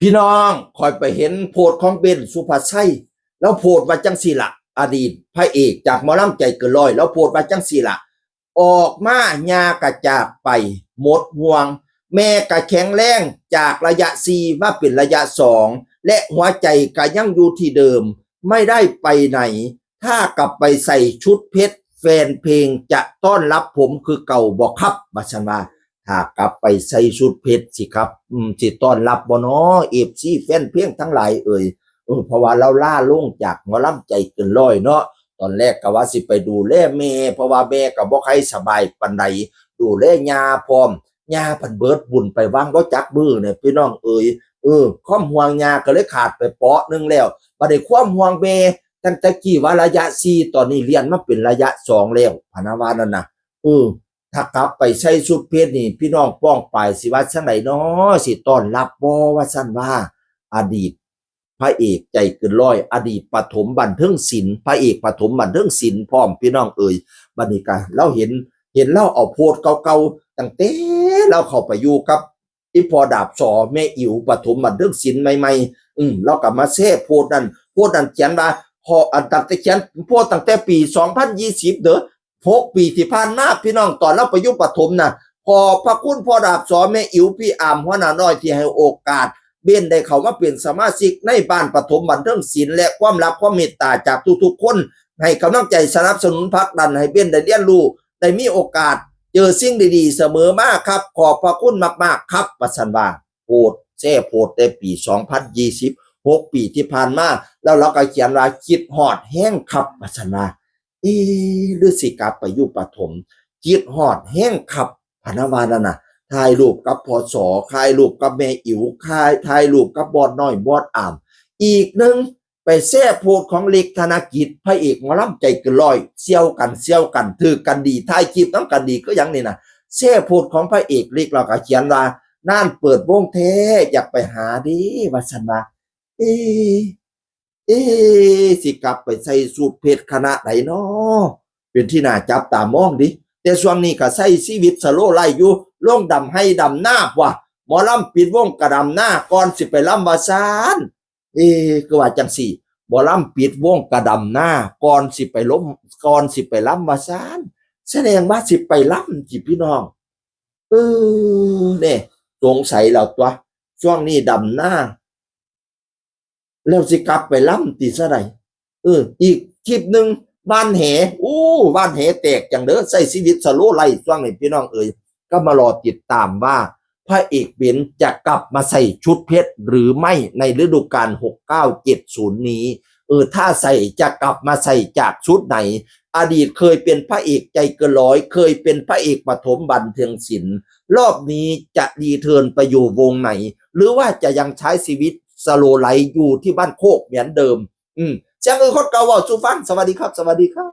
ພີ່ນ້ອງ ຂ້ອຍໄປເຫັນໂພສຂອງເບັນ ສຸພາໄຊ ລາວໂພສວ່າຈັ່ງຊີ້ລະ ອະດີດພະເອກຈາກໝໍລຳໃຈເກີນຮ້ອຍ ລາວໂພສວ່າຈັ່ງຊີ້ລະ ອອກມາຍ່າກະຈາກໄປ ໝົດຫ່ວງ ແມ່ກະແຂງແຮງ ຈາກໄລຍະສີ່ມາເປັນໄລຍະສອງ ແລະ ຫົວໃຈກະຍັງຢູ່ທີ່ເດີມ ໄມ່ໄດ້ໄປໄຫນ. ຖ້າກັບໄປໃສ່ຊຸດເພັດ ແຟນເພງຈະຕ້ອນຮັບຜົມຄືເກົ່າບໍ່ຄັບ? ວ່າຊັ້ນວ່າ ຖ້າກັບໄປໃສ່ຊຸດເພັດ ຊິຄັບ ອືມ ຊິຕ້ອນຮັບບໍ່ນໍ ເອັຟຊີ ແຟນເພງທັງຫຼາຍເອີຍ? ເອີ ເພາະວ່າລາວລາລົງຈາກໝໍລຳໃຈເກີນຮ້ອຍເນາະ ຕອນແລກກະວ່າຊິໄປດູແລແມ່ ເພາະວ່າແມ່ກະບໍ່ຄ່ອຍສະບາຍປານໃດ ດູແລຍ່າພ້ອມ ຍ່າພັນເບີດບຸນໄປຫວ່າງບໍ່ຈັກມື້ນີ້ພີ່ນ້ອງເອີຍ. ເອີ ຄວາມຫ່ວງຍ່າກະເລີຍຂາດໄປເປາະໜຶ່ງແລ້ວ ບາດນີ້ຄວາມຫ່ວງແມ່ ຕັ້ງແຕ່ກີ້ວ່າໄລຍະສີ່ ຕອນນີ້ລຽນມາເປັນໄລຍະສອງແລ້ວ ພະນະວ່ານັ້ນນະ. ເອີ ຖ້າກັບໄປໃສ່ຊຸດເພັດນີ້ ພີ່ນ້ອງປ້ອງປາຍຊິວ່າຈັ່ງໃດນໍ ຊິຕ້ອນຮັບບໍ່? ວ່າຊັ້ນວ່າ ອະດີດພະເອກໃຈເກີນຮ້ອຍ ອະດີດປະຖົມບັນເທີງສິນ ພະເອກປະຖົມບັນເທີງສິນພ້ອມ ພີ່ນ້ອງເອີຍ. ບາດນີ້ກະລາວເຫັນ ເຫັນລາວເອົາໂພສເກົ່າໆ ຕັ້ງແຕ່ລາວເຂົ້າໄປຢູ່ກັບ ອີ່ພໍ່ດາບສໍ ແມ່ອິວ ປະຖົມບັນເທີງສິນໃໝ່ໆ ອືມ ລາວກະມາແຊໂພສນັ້ນ ໂພສນັ້ນຂຽນວ່າ ຂໍ ອັນ ຕັ້ງແຕ່ຂຽນໂພສຕັ້ງແຕ່ປີສອງພັນຊາວເດີ ຫົກປີທີ່ຜ່ານມາ ພີ່ນ້ອງ ຕອນລາວໄປຢູ່ປະຖົມນະ ຂອບພະຄຸນພໍ່ດາບສໍ ແມ່ອິວ ພີ່ອາມ ຫົວໜ້ານ້ອຍ ທີ່ໃຫ້ໂອກາດເບັນໄດ້ເຂົ້າມາເປັນສະມາຊິກໃນບ້ານປະຖົມບັນເທີງສິນ ແລະ ຄວາມຮັກຄວາມເມດຕາຈາກທຸກໆຄົນ ໃຫ້ກຳລັງໃຈສະໜັບສະໜູນຜັກດັນໃຫ້ເບັນໄດ້ຮຽນຮູ້ ໄດ້ມີໂອກາດເຈີສິ່ງດີໆສະເໝີມາຄັບ ຂອບພະຄຸນມາກໆຄັບ ວ່າຊັ້ນວ່າ. ໂພສ ແຊໂພສແຕ່ປີສອງພັນຊາວ ຫົກປີທີ່ຜ່ານມາ ແລ້ວລາວກະຂຽນວ່າ ຄິດຮອດແຮງຄັບ ວ່າຊັ້ນວ່າ. ເອ ຫຼືຊິກັບໄປຢູ່ປະຖົມ ຄິດຮອດແຮງຄັບ ພະນະວ່ານັ້ນນະ ຖ່າຍຮູບກັບ ພສ ຖ່າຍຮູບກັບແມ່ອິວ ຖ່າຍ ຖ່າຍຮູບກັບບອດນ້ອຍ ບອດອາມ ອີກໜຶ່ງ ໄປແຊໂພສຂອງເລັກ ທະນະກິດ ພະເອກໝໍລຳໃຈເກີນຮ້ອຍ ສ່ຽວກັນ ສ່ຽວກັນ ຖືກກັນດີ ຖ່າຍຄລິບນຳກັນດີຄືຫຍັງນີ້ນະ ແຊໂພສຂອງພະເອກເລັກ ແລ້ວກະຂຽນວ່າ ນານເປີດວົງແທ້ ຢາກໄປຫາເດ້ ວ່າຊັ້ນວ່າ. ເອ ເອ ຊິກັບໄປໃສ່ຊຸດເພັດຄະນະໃດນໍ ເປັນທີ່ໜ້າຈັບຕາມອງເດ. ແຕ່ຊ່ວງນີ້ກະໃຊ້ຊີວິດສະໂລໄລຟ໌ຢູ່ ລົງດຳໄຮ່ດຳນາ ພວກໝໍລຳປິດວົງກະດຳນາ ກ່ອນຊິໄປລຳວ່າຊັ້ນ. ເອ ຄືວ່າຈັ່ງຊີ້ ໝໍລຳປິດວົງກະດຳນາ ກ່ອນຊິໄປລົມ ກ່ອນຊິໄປລຳວ່າຊັ້ນ ສະແດງວ່າຊິໄປລຳຕິພີ່ນ້ອງ. ເອີ ແນ່ ສົງໄສແລ້ວຕົວະ ຊ່ວງນີ້ດຳນາ ແລ້ວຊິກັບໄປລຳຕິຊະໃດ. ເອີ ອີກຄລິບໜຶ່ງ ຫວ່ານແຫ ໂອ້ ຫວ່ານແຫແຕກຈັ່ງເດີ ໃຊ້ຊີວິດສະໂລໄລຟ໌ຊ່ວງນີ້ ພີ່ນ້ອງເອີຍ ກໍມາລໍຕິດຕາມວ່າ ພະເອກເບັນຈະກັບມາໃສ່ຊຸດເພັດຫຼືໄມ່ໃນລະດູການຫົກເກົ້າເຈັດສູນນີ້. ເອີ ຖ້າໃສ່ຈະກັບມາໃສ່ຈາກຊຸດໃດ? ອະດີດເຄີຍເປັນພະເອກໃຈເກີນຮ້ອຍ ເຄີຍເປັນພະເອກປະຖົມບັນເທີງສິນ ລອບນີ້ຈະຣີເທີນໄປຢູ່ວົງໃດ ຫຼືວ່າຈະຍັງໃຊ້ຊີວິດສະໂລໄລຟ໌ຢູ່ທີ່ບ້ານໂຄກເໝືອນເດີມ? ອືມ ສຽງອືຄົນເກົ່າເວົ້າສູ່ຟັງ. ສະຫວັດດີຄັບ ສະຫວັດດີຄັບ.